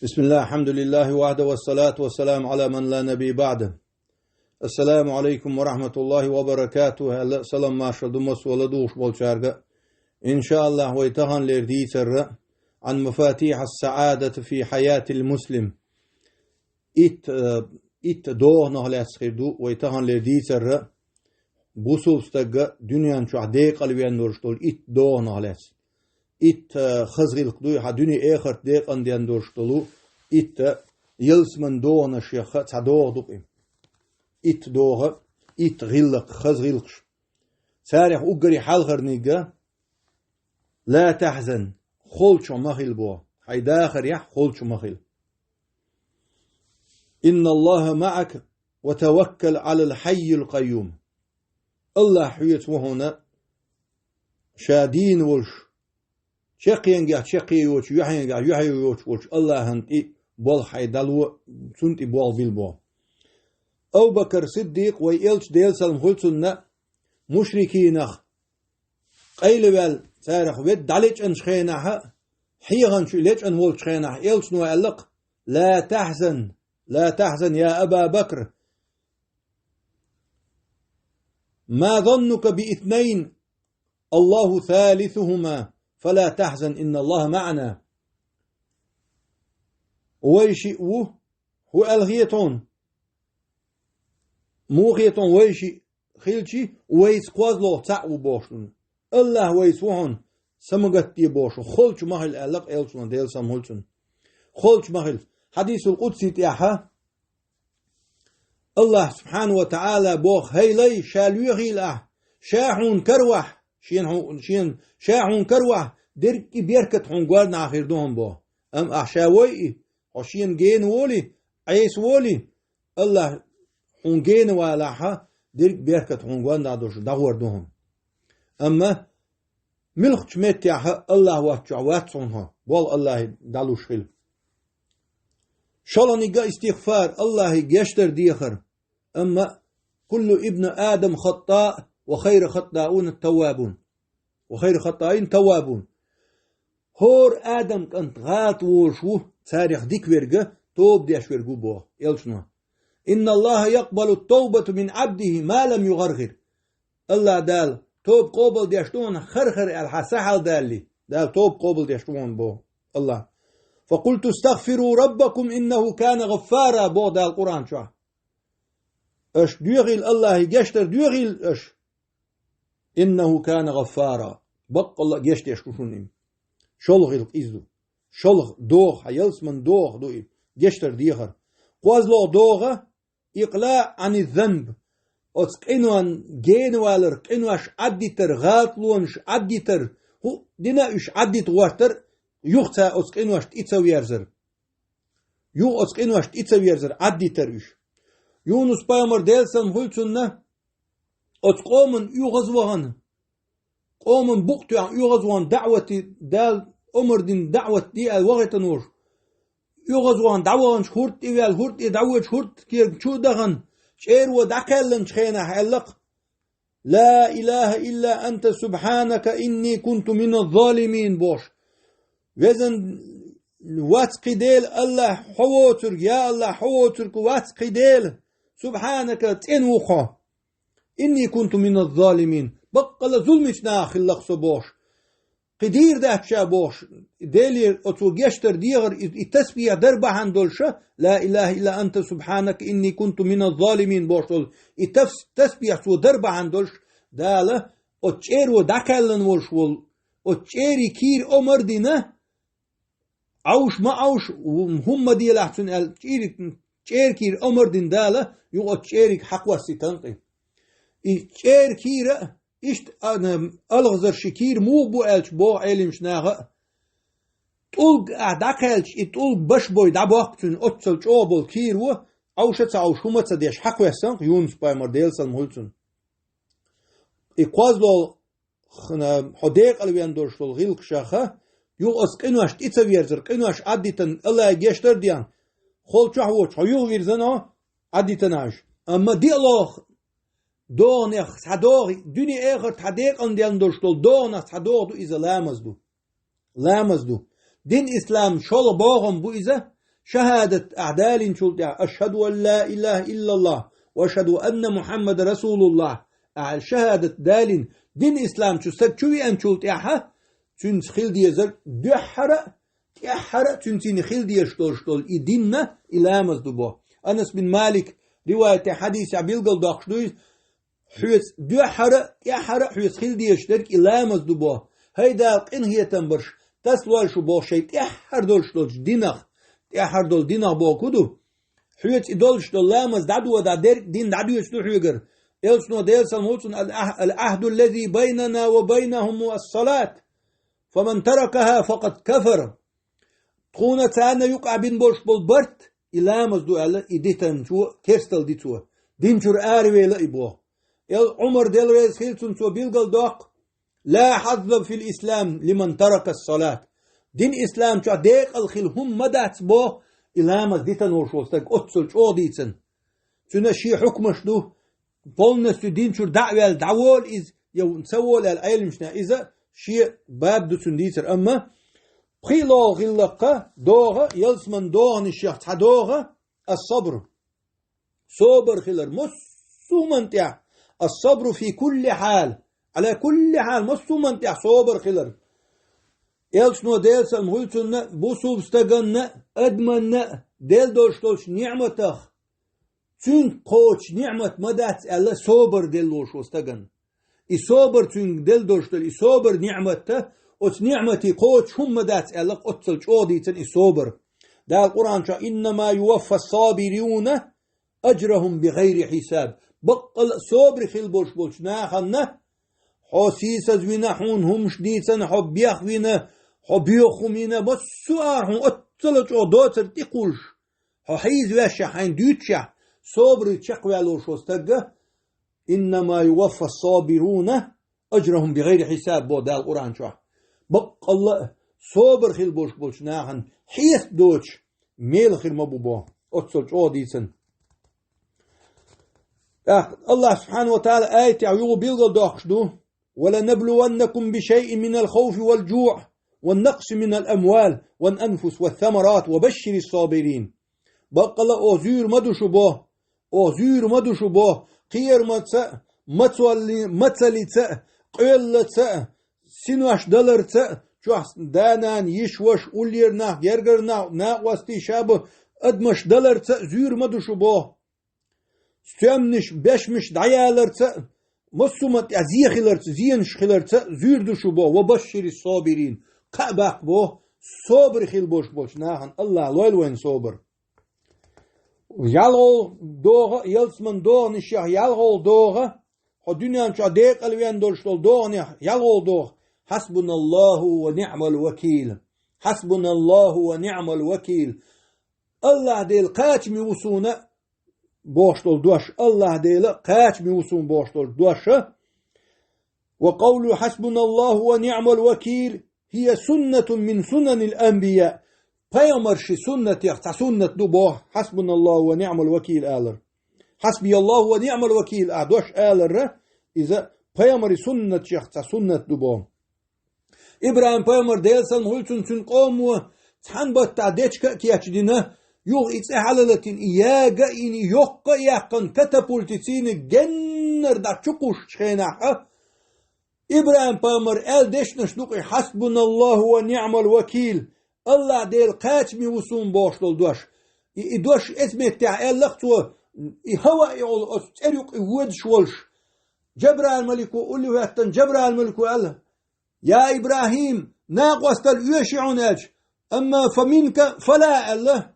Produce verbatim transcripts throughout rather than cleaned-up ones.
بسم الله، الحمد لله وحده، والصلاة والسلام على من لا نبي بعده. السلام عليكم ورحمة الله وبركاته. Аьлла, салам-маршал ду массо а ладугӀуш болчаьрга. Иншааллахь, вай таханлера дийцар عن مفاتيح السعادة في حياة المسلم. Итт, э, итт догӀанах лаьцна хир ду вай таханлера дийцар, бусалба стага дуьнен чохь декъалваьнна долуш долу итт догӀанах лаьцна. Итт, э, хаза гӀиллакх ду, хьан дуьне-эхарт декъалдеш долуш долу итт, э, ялсаманин догӀанашех цхьа догӀа ду-кх и. Итт догӀа, итт гӀиллакх, хаза гӀиллакхаш. Царах уггаре хьалхарниг: لا تحزن, холчу ма хила боху, хьайн дахарехь холчу ма хила. إن الله معك وتوكل على الحي القيوم. Аллахь хьоьца ву хьуна, ша дийна волуш, чекхенгахь чекхйоцуш, юьхьенгахь юьхьйоцуш волчу Аллахьана тӀе болх хьайн дӀало, цунна тӀе болх билла боху. Абу Бакр Сиддикъ, вай элча, Делан салам хуьлда цунна, мушрикинах къайлаваьлла, царах ведда дӀалечкъинчу хенахь, хьеханчу лечкъина волчу хенахь, элчано аьлла-кх: لا تحزن، لا تحزن يا أبا بكر. ما ظنك باثنين الله ثالثهما فلا تحزن إن الله معنا. Вай шиъ ву, хӀун аьлла хета хьуна? Муха хета хьуна вай шиъ хилча, вайца кхозлагӀа цхьаъ ву бохуш хьуна. Аллахь вайца ву хьуна, са ма гатде бохуш, холчу ма хила аьлла-кх элчано, Делан салам хуьлда цунна. Холчу ма хила. Хьадисул къудси тӀехь Аллахь субхьанаху ва таӀала боху: «ХӀай лай, ша лоьхийла ахь, ша хьуна каравахь, шена хьу-, шена, ша хьуна каравахь, дерриг и беркат хьуна гонаха хир ду хьуна», – боху. Амма ахь ша вой и, хьо шена гена волий, Ӏеса волий, Аллахь хьуна гена валахь, дерриг беркат хьуна гонаха долуш дӀагӀор ду хьуна. Амма муьлххачу меттехь Аллахь воцчохь вац хьуна хьо, болх Аллахье дӀалуш хила. ШолгӀаниг а истигъфар, Аллахье гечдар дехар. Амма كل ابن آدم خطاء وخير الخطائين التوابون. وخير الخطائين التوابون. ХӀора Адам кӀант гӀалат волуш ву, царех дика верг, тоба деш верг ву боху элчано. إن الله يقبل التوبة من عبده ما لم يغرغر. Аллахь Дала тоба къобалдеш ду хьуна, хар-хар аьлла, хьан са хьалдалале, Дала тоба къобалдеш ду хьуна боху Аллахь. فقلت استغفروا ربكم إنه كان غفارا, боху Дала Къуръан чохь. Аша доьхийла Аллахье, гечдар доьхийла аша. إنه كان غفارا. Баккъалла а гечдеш ву шуна и. ШолгӀа гӀиллакх иза ду. ШолгӀа догӀа, хьан ялсаманин догӀа ду и. Гечдар дехар. КхозлагӀа догӀа, إقلاع عن الذنب. Оцу къинойн генавалар, къинош Ӏаддитар, гӀалатлонаш Ӏаддитар, хӀу дина уьш Ӏаддита гӀортар, юха цара оцу къиношна тӀе ца верзар. Юха оцу къиношна тӀе ца верзар, Ӏаддитар уьш. Юнус-пайхамар, Делан салам хуьлда цунна, оцу къоман оьгӀазвахана, къоман букъ тоьхна оьгӀазвахана, даӀвати, Дала омра дина даӀват де аьлла вахийтина волуш, оьгӀазвахана дӀаваханчу хӀорда тӀе ваьлла, хӀорда тӀе дӀавоьдуш, хӀорда кегачу а дахана, чӀеро дӀакхаьллинчу хенахь аьлла-кх: لا إله إلا أنت سبحانك إني كنت من الظالمين, бохуш. Везан вац кхин Дела, Аллахь, хьо воцург, я Аллахь, хьо воцург вац кхин Дела, سبحانك, цӀена ву хьо. إني كنت من الظالمين, баккъалла зуламечу нахах хилла-кх со, бохуш. Кхин дийр дац ша, бохуш, Деле оцо гечдар дехар, и, и тасбихь дар бахьана долуш, لا إله إلا أنت سبحانك إني كنت من الظالمين бохуш долу, и тас-, тасбихь цо дар бахьана долуш, Дала оцу чӀеро дӀакхаьллина волуш волу, оцу чӀеран кийра омра дина, Ӏовш ма Ӏовш, хӀума ма делахь цунна аьлла, чӀеран, чӀеран кийра омра дина Дала, юха оцу чӀериг хьакхоссийтина-кх и. И чӀеран кийра а, иштта а, н-, алхазарши кийра муха бу аьлча, боху Ӏелимаш наха а, тӀулг ахь дӀакхаьлча, и тӀулг баш бой дӀабоккху цуьнан, оццал чӀогӀа болу кийра ву, Ӏовш а ца Ӏовш, хӀума а ца деш, хьакхоьссина-кх Юнус-пайхамар, Делан салам хуьлда цунна. И кхозлагӀа хӀо декъалваьнна долуш долу гӀиллакхашха, юха оцу къиношна тӀе ца верзар, къинош Ӏаддитина, Аллахье гечдар а деана, холчохь а воцуш, хьо юха вирзина, Ӏаддитина уьш. Амма диълагӀа догӀанех цхьа догӀа, дуьне-эхарт хьан декъалдеш долуш долу догӀанех цхьа догӀа ду иза, ламаз ду. Ламаз ду. Дин ислам шолгӀа богӀам бу иза, шахӀадат ахь далийначул тӀаьхьа, ашхӀаду ан ла илахӀа иллаллахӀ ва ашхӀаду анна Мухьаммадан расулуллахӀ, ахь шахӀадат далийна, дин ислам чу саг чу веанчул тӀаьхьа, цуьнца хила дезар дуьххьара а, тӀаьххьара а цуьнца хила дезаш долуш долу и динна, и ламаз ду бо. Анас бин Малик риваятехь хьадисехь билгалдоккхуш ду иза, хьоьца дуьххьара а, тӀаьххьара а хьоьца хила дезаш дерг и ламаз ду бо. ХӀай Дала къинхетам барш, тасалой шу боху шайн тӀаьххьара долуш долчу динах, тӀаьххьара долу динах боху ду. Хьоьца и долуш долу ламаз дӀадода дерг дин дӀадоьцу ду хьоьгара. Элчано Делан салам хуьлда цунна: «Ал-ахь-, ал-ахьду лази байнана ва байнахум ас-салат, фаман таракаха факъад кафар». Тхуна царна юкъахь бина болуш болу барт, и ламаз ду аьлла, и дитанчо керстал ди цо. Дин чуьра аравейла и боху. Эл Ӏумар, Дела реза хила цунна, цо билгалдоккху: «Ла хьазза фил ислам лиман таракас салат». Дин ислам чохь декъал хила хӀума ма дац боху, и ламаз дитан волуш волу стаг оццул чӀогӀа дийцан. Цуьнан шен хьукмаш ду, полностью дин чуьра дӀа а ваьлла, дӀаволу иза, я ца волу аьлла Ӏеламчна иза шен баб ду цуьнан дийцар. Амма пхиъ лолу гӀиллакха догӀа, ялсман догӀанашех цхьа догӀа, ас-сабр. Собар хилар, массо а хӀуманна тӀехь, ас-сабру фи кулли хьал, Ӏала кулли хьал, массо а хӀуманна тӀехь собар хилар. Элчано Делан салам хуьлда цунна, бусулба стаганна, адаманна, Дела долуш долчу ниӀматах, цуьнга кхочуш ниӀмат ма дац аьлла, собар делла волуш волу стагана. И собар цуьнга делла долуш долу, и собар ниӀматта, оцу ниӀматий кхочуш хӀума ма дац аьлла, оццул чӀогӀа дийцан и собар. Дала Къуръан чохь: «Иннама юваффа ас-сабируна ажрахум бигайри хьисаб». Баккъала а собар хила болуш болчу нахана, хьо сийсазвина, хьуна хӀумаш дийцина, хьо бехвина, хьо боьха хӀума йина, массо а хьуна оццул чӀогӀа доцар тӀекхуллуш, хьо хьийзаваьшшехь, хьайна дуьйцушехь, собаре чекхваьлла волуш волу стагга, «Иннама юваффа ас-сабируна ажрахум бигайри хьисаб», боху Дала Къуръан чохь. Баккъалла а, собар хила болуш болчу нахана хьесап доцуш мела хир ма бу боху, оццул чӀогӀа дийцан. ТӀаккха Аллах субхьанаху ва тааля аятехь юха билгалдоккхуш ду: «Ва ланаблуваннакум бишайъин минал хавфи вал жуъ, ва накъсин минал амвал, вал анфус, ва самарат, ва башширис сабирин». Баккъалла а, оха зуьйр ма ду шу боху, оха зуьйр ма ду шу боху, кхерамца а, мацалли-, мацаллица а, къоьллаца а, синош даларца а, чохь да-нана, йиша-ваша, уллера нах, гергара нах, накъостий, шабо, адамаш даларца а зуьйр ма ду шу боху. Стоьмнаш, бешмаш дӀаяларца а, массо а хӀуманна тӀехь зе хиларца, зенаш хиларца а зуьйр ду шу боху, ва башширис сабирин. Кхаъ баккха боху, собар хила болуш болчу нахана, Аллах лойла вайна собар. ЯлхолгӀа догӀа, ялсман догӀанашех ялхолгӀа догӀа, хьо дуьнен чохь декъала вен долуш долу догӀанех ялхолгӀа догӀа: «Хьасбуналлаху ва ниъмал вакил». «Хьасбуналлаху ва ниъмал вакил». Аллах Дела кхачаме ву суна бохуш долу дош, Аллах Дела кхачаме ву суна бохуш долу дош. Ва къавлу «Хьасбуналлаху ва ниъмал вакил» хия суннатун мин сунанил анбия. Пайхамарши суннатех цхьа суннат ду боху, «Хьасбуналлаху ва ниъмал вакил» алар. «Хьасбияллаху ва ниъмал вакил» а дош аларра, иза пайхамари суннатех цхьа суннат ду боху. ИбрахӀим-пайхамар, Делан салам хуьлда цунна, цуьнан къомо цхьана баттахь дечка а кечдина, юха и цӀе хьалалатийна, и яга а йина, и йоккха а яьккхина, катапультица йина, геннара дӀа чу кхуссучу хенахь а, ИбрахӀим-пайхамар аьлла дешнаш ду-кх и: «Хьасбуналлаху ва ниъмал вакил», Аллах Дела кхачаме ву суна бохуш долу дош. И, и дош эцу меттехь аьлла-кх цо, и хӀаваъ йолу оцу цӀера юкъа и воьдуш волуш. Джабраил-малико улле хӀоьттина, Джабраил-малико аьлла: «Я ИбрахӀим, накъосталла оьший хьуна?» аьлча, «Амма фа минка фала», аьлла.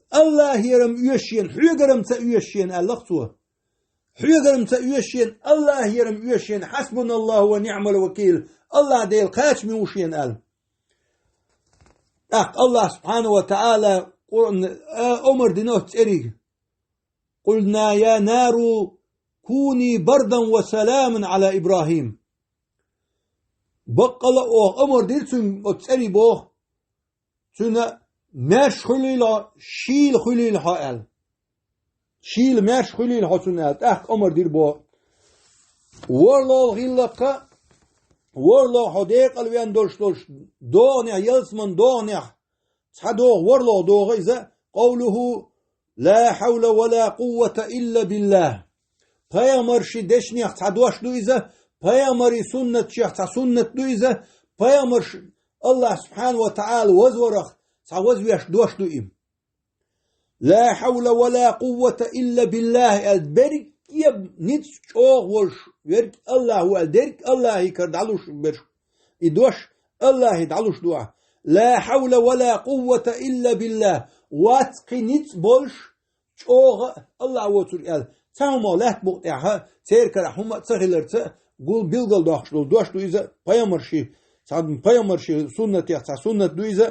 «Аллахьера-м оьшу шена, хьоьгара-м ца оьшу шена», аьлла-кх цо. «Хьоьгара-м ца оьшу шена, Аллахьера-м оьшу шена, хьасбуналлаху ва ниъмал вакил, Аллах Дела кхачаме ву шена», аьлла. ТӀаккха Аллах субхьанаху ва таӀала Къуръан, а, омар дина оцу цӀериг: «Къулна я нару куни бардан ва саламан Ӏала ИбрахӀим». Баккъала а оха омар дира цуьнга оцу цӀериг боху, цуьнан маьрша хуьлийла хьо, шийла хуьлийла хьо аьлла. Шийла, маьрша хуьлийла хьо цунна аьлла, тӀаккха омар дира боху. ВорхӀлагӀа гӀиллакха, ворхӀлагӀа хьо декъала вен долуш долуш догӀанехь, ялсаман догӀанехь, цхьа догӀа, ворхӀлагӀа догӀа иза, къавлуху: «Ла хьавла ва ла къуввата илла биллахӀ». Пайхамарши дешнех цхьа дош ду иза, пайхамари суннатшех цхьа суннат ду иза, пайхамарш Аллахь субхьана ва таӀала вазварах цхьа вазвеш дош ду и. «Ла хьавла ва ла къуввата илла биллахӀ», аьлла, берриге ницкъ чӀогӀа волуш верг Аллахь ву аьлла, дерриг Аллахьи кара дӀалуш берш. И дош Аллахьи дӀалуш ду ахь. «Ла хьавла ва ла къуввата илла биллахӀ». Вац кхин ницкъ болуш чӀогӀа Аллахь воцург аьлла. Цхьа хӀума лаьтта букъа тӀехь, церан карахь хӀума а ца хиларца, гул билгал доккхуш долу дош ду иза, пайхамарши, цхьа пайхамарши суннатех цхьа суннат ду иза.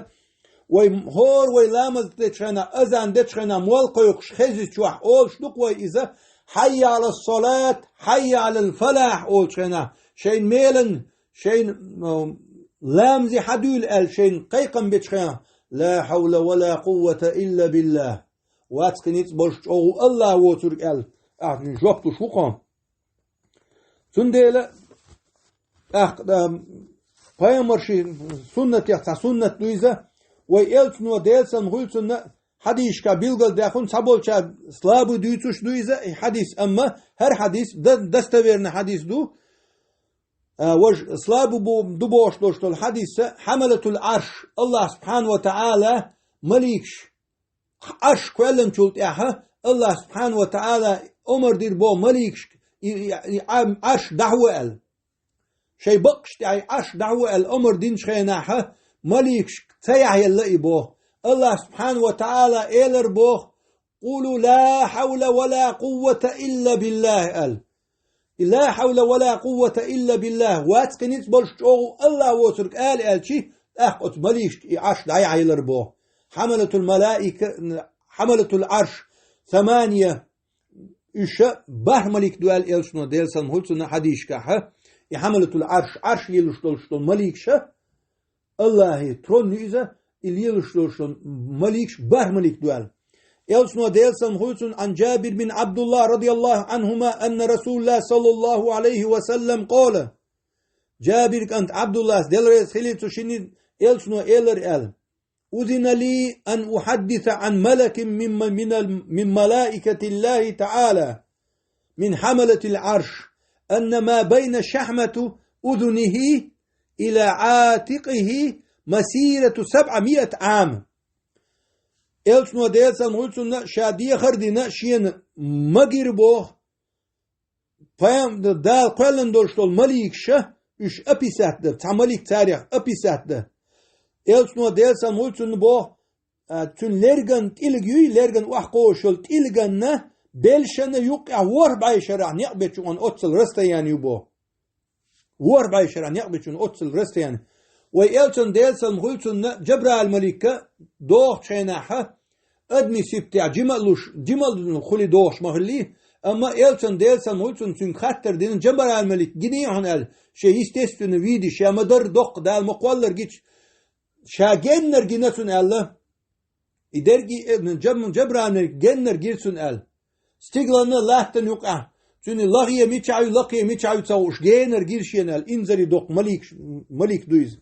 Вай хӀора вай ламаз дечу хенахь, азан дечу хенахь, молла кхойкхуш хезначохь олуш ду-кх вай иза: «Хьайя Ӏалас-салат, хьайя Ӏалал фалахь», олучу хенахь, шайна мелан, шайна, м, ламазе хьадуьйла аьлла, шайна кхайкхам бечу хенахь: «Ла хьавла ва ла къуввата илла биллахӀ». Вац кхин ницкъ болуш чӀогӀа ву Аллахь воцург аьлла, ахь жоп луш ву-кх хьо. Цундела тӀаккха, а, пайхамарши суннатех цхьа суннат ду иза, вай элчано, Делан салам хуьлу цунна, хьадисашкахь билгалдаьккхина, цхьаболчара слабый дуьйцуш ду иза, и хьадис, амма хӀара хьадис д-, достоверный хьадис ду. А, важа слабый бу-, ду бохуш долуш долу хьадис, хьамалатул Ӏарш, Аллахь субхьана ва таӀала маликаш, Ӏарш кхоьллинчул тӀаьхьа Аллахь субхьана ва таӀала омар дира боху маликашка, и, и, и Ӏа-, Ӏарш дӀахьо аьлла. Шайн баккъаш тӀехь и Ӏарш дӀахьо аьлла омар динчу хенахь, маликашка ца яхьелла и боху. Аллахь субхьана ва таӀала элар боху: «Къулу ла хьавла ва ла къуввата илла биллахӀ», аьлла. И «Ла хьавла ва ла къуввата илла биллахӀ», вац кхин ницкъ болуш чӀогӀа ву Аллахь воцург ала аьлчи, тӀаккха оцу маликашка и Ӏарш дӀаяхьийлар боху. Хьамалатул малаика, хьамалатул Ӏарш, самания, уьш бархӀ малик ду аьлла элчано, Делан салам хуьлу цунна, хьадисашкахь, и хьамалатул Ӏарш, Ӏарш лелош долуш долу маликаш, Аллахьи трон ю иза, и лелош долуш долу маликаш бархӀ малик ду аьлла. Элчано, Делан салам хуьлу цунна, Ӏан Джабир бин Ӏабдуллах радияллаху Ӏанхума, анна Расулаллах саллаллаху Ӏалайхи ва саллам къала. Джабир кӀант Ӏабдуллас, Дела реза хилийла цу шинна, элчано элира аьлла: «Узина ли ан ухьаддиса Ӏан малакин мин, мин, мин малаикатиллахи таӀала, мин хьамалатил Ӏарш, анна ма байна шахьмату узунихи ила Ӏатикъихи масирату сабъа миат Ӏам». Элчано, Делан салам хуьлу цунна, ша дехар а дина, шена магира боху, пайхам-, Дала кхоьллина долуш долу маликаша, уьш описать дан, цхьа малик царех описать дан. Элчано, Делан салам хуьлу цунна, боху, а, цуьнан лерган тӀилга юй, лерган охьакхочуш йолу тӀилганна белшана юккъехь ворхӀ бӀе шарахь некъ бечу оццул расстояние ю боху. ВорхӀ бӀе шарахь некъ бечу оццул расстояние. Вай элчан, Делан салам хуьлу цунна, Джабраил маликка дохучу хенахь, адамийн сибтехь жима а луш, жима а хуьлий дохуш ма хиллий, амма элчан, Делан салам хуьлу цунна, цуьнга хаттар дина, Джабраил малик гиний хьуна аьлла, шен естественный виде, ша ма-дарра доккха, Дала ма-кхоллара гича, ша геннара гина цунна аьлла. И дерг и, э, Джаб-, Джабраил малик геннара гира цунна аьлла. Стигланна, латтана юкъахь, цуьнан лахе мичахь ю, лакхе мичахь ю ца хууш, геннара гира шена аьлла, инзаре доккха малик, малик ду иза.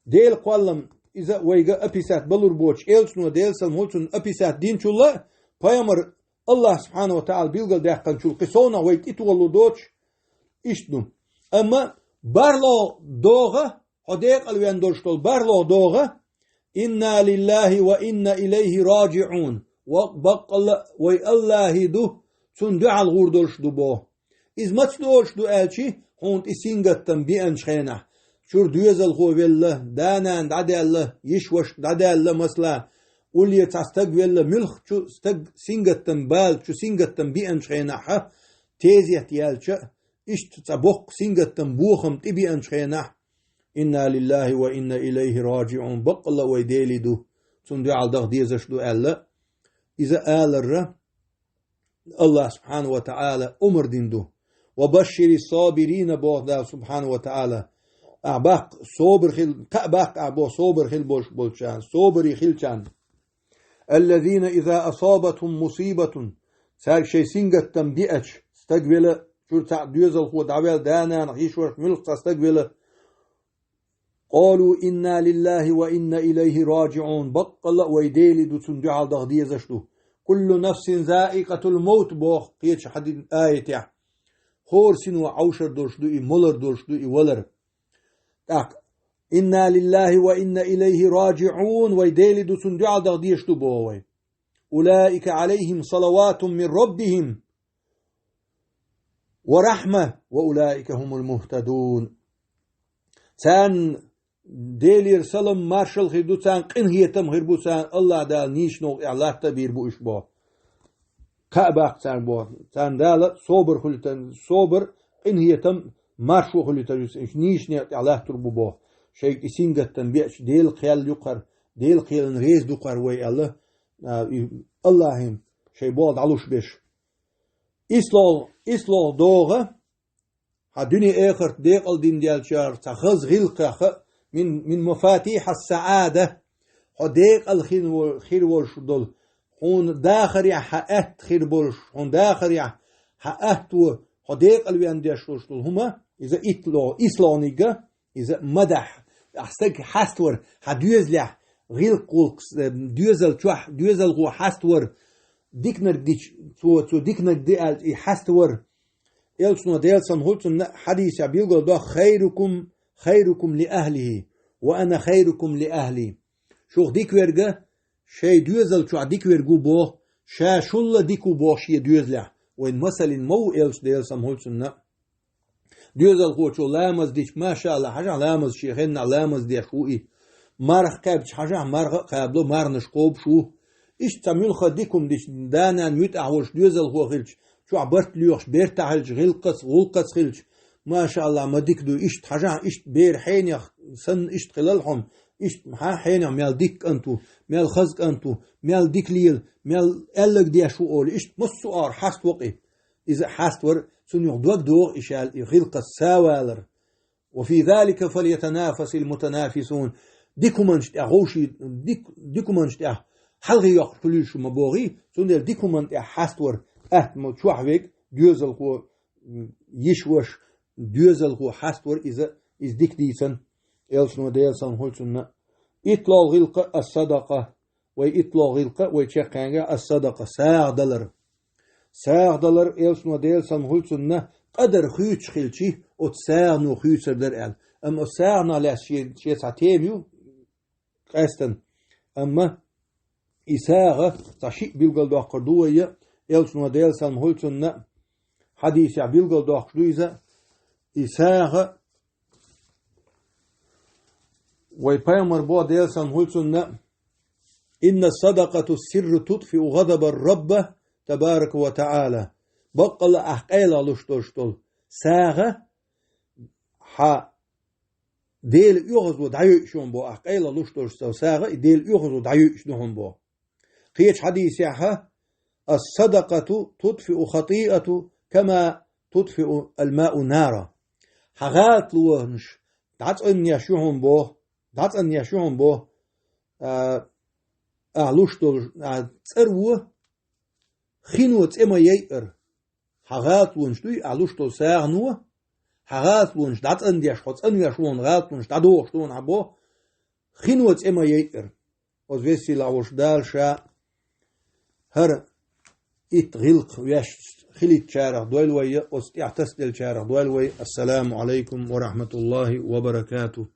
Делан кхоллам иза вайга описать балур боцуш, элчано, Делан салам хуьлу цунна, описать динчул а, пайхамар Аллах субхьана ва таӀала билгалдаьккхинчул кхин совнах вайга тӀетолалур доцуш, иштта ду. Амма бархӀлагӀа догӀа, хьо декъала вен долуш долу бархӀлагӀа догӀа: «Инна лиллахи ва инна илайхи раджиӀун». Ва баккъалла а вай Аллахьи ду, цунна дуьхьал гӀур долуш ду боху. Иза маца долуш ду аьлчи, хьуна тӀе сингаттам бианчу хенахь, чуьра доьзалхо велла, да-нана дӀадаьлла, йиша-ваша дӀадаьлла, масала, уллера цхьа стаг велла, муьлххачу стаг сингаттам бала, чу сингаттам бианчу хенахь, тезет яьлча, иштта цхьа боккха сингаттам, бохам тӀе бианчу хенахь, «Инна лиллахи ва инна илайхи раджиӀун», баккъалла а вай Делий ду, цунна дуьхьал даха дезаш ду аьлла, иза аларра Аллах субхьана ва таӀала омар дина ду. «Ва башшири сабирина», боху Дала субхьана ва таӀала. Ахь баккха собар хила, кхаъ баккха ахь боху собар хила болуш болчарна, собаре хилчарна. «Аллазина иза асабатхум мусибатун», цаьрга шайн сингаттам биача, стаг вела, чуьра цхьаъ доьзалхо дӀавелла, да-нана, йиша-ваша, муьлхха цхьа стаг вела, قالوا إنا لله وإنا إليه راجعون. Баккъалла а вай Делий ду, цунна дуьхьал даха дезаш ду. كل نفس ذائقة الموت боху кхечу хьадин аятехь. ХӀора сино Ӏовшар долуш ду и, молар долуш ду и валар. ТӀаккха: إنا لله وإنا إليه راجعون, вай Делий ду, цунна дуьхьал даха дезаш ду боху вай. أولئك عليهم صلوات من ربهم ورحمة وأولئك هم المهتدون. Царна Делера салам, маршалла хир ду, царна къинхетам хир бу, царна АллахӀ Дала нийсачу новкъа тӀехь латта а бийр бу уьш боху. Кхаъ баккха царна боху. Царна Дала собар хуьлуьйтан, собар, къинхетам, маршо хуьлуьйтар ю, уьш нийсачу некъа тӀехь латтур бу боху. Шайга и сингаттам беача, Дела кхел ю кхара, Дела кхелан реза ду кхара вай аьлла, а, и АллахӀан шайн болх дӀалуш берш. Ислол, ислол догӀа, хьан дуьне-эхарт декъал дина делчара цхьа хаза гӀиллакхех хаа, мин, мин мафатихьа саӀада, хьо декъал хин во-, хир волуш долу, хьуна дахарехь хьан атта хир болуш, хьуна дахарехь хьан атто, хьо декъал вен деш волуш долу хӀума, иза итло-, ислониг а, иза мадахь, ахь стаг хьаствар, хьан доьзалехь, гӀиллакх-гӀуллакх, э, доьзал чохь, доьзалхо хьаствар, диканарг дича, цо, цо диканарг ди аьлча, и хьаствар. Элчано, Делан салам хуьлда цунна, хьадисехь билгал до: خيركم خيركم لأهله وأنا خيركم لأهلي. Шух дика верг а шайн доьзал чохь дика верг ву боху, ша шул а дика ву боху шен доьзалехь. Вайн масална ма ву элча, Делан салам хуьлда цунна. Доьзалхочо ламаз дича, машаАллахӀ, хьажахь, ламаз шен хеннахь ламаз деш ву и. Марха кхаьбча, хьажахь, марха а кхабало, марханаш кхобуш ву. Иштта цхьа муьлхха дика хӀума дича, да-нана муьтӀахь волуш доьзалхо хилча, чохь барт лоьхуш бертахь хилча, гӀиллакхаца, гӀуллакхаца хилча, машаАллахӀ, ма дика ду, иштта хьажахь, иштта бер хьенех санна иштта хилал хьуна, иштта хьан хьенех мел дика кӀант ву, мел хаза кӀант ву, мел дика лела, мел аьлларг деш ву олий, иштта массо а агӀор хьаставо-кх и. Иза а хьаствар, цунна юха дог догӀу и шаьл и гӀиллакхаца савалар. وفي ذلك فليتنافس المتنافسون. Дика хӀуманаш тӀехь гӀовший, дик-, дика хӀуманаш тӀехь хьалхе йоккхуш хуьлийла шу ма бохий, цундела дика хӀуманна тӀехь хьаствар, атта ма чохь верг, доьзалхо, м, йиш-ваша, доьзалхо хьаствар иза, иза дика дийцина. Элчано, Делан салам хуьлда цунна. ИтталгӀа гӀиллакх а ас-садакъа. Вай итталгӀа гӀиллакх а вай чекхъяьнгахь ас-садакъа, сагӀа далар. СагӀа далар, элчано, Делан салам хуьлда цунна, къадар хуьйцуш хилча, оцу сагӀано хуьйцур дара аьлла. Амма оцу сагӀанах лаьцна шен, шен цхьа тема ю къаьстина. Амма и сагӀа цхьа шиъ билгалдоккхур ду вай, элчано, Делан салам хуьлда цунна, хьадисехь билгалдоккхуш ду иза, и сагӀа вай пайхамар боху, Делан салам хуьлда цунна: إن الصدقة سر تطفئ غضب الرب تبارك وتعالى. Баккъалла ахь къайлах луш долуш долу сагӀа хьан Делан оьгӀазло дӀайойуш ю хьуна боху, ахь къайлах луш долуш долу сагӀа и Делан оьгӀазло дӀайойуш ду хьуна боху. Кхечу хьадисехь: الصدقة تطفئ الخطيئة كما يطفئ الماء النار. Хьан гӀалатлонаш дӀацӀанъеш ю хьуна боху, дӀацӀанъеш ю хьуна боху, а, ахь луш долу, а, цӀаро хино цӀе ма яйъара. Хьан гӀалатлонаш дуй, ахь луш долу сагӀано, хьан гӀалатлонаш дӀацӀандеш, хьо цӀанвеш ву хьуна, гӀалатлонаш дӀадохуш ду хьуна хьан боху, хино цӀе ма яйъара. Оцу везачу Сийлахьчу Дала Ша хӀара итт гӀиллакх ваьшна хилийтачарах дойла вай, оцу тӀехь тасаделлачарах дойла вай. Ассаламу Ӏалайкум ва рахьматуллахӀи ва баракатухӀ.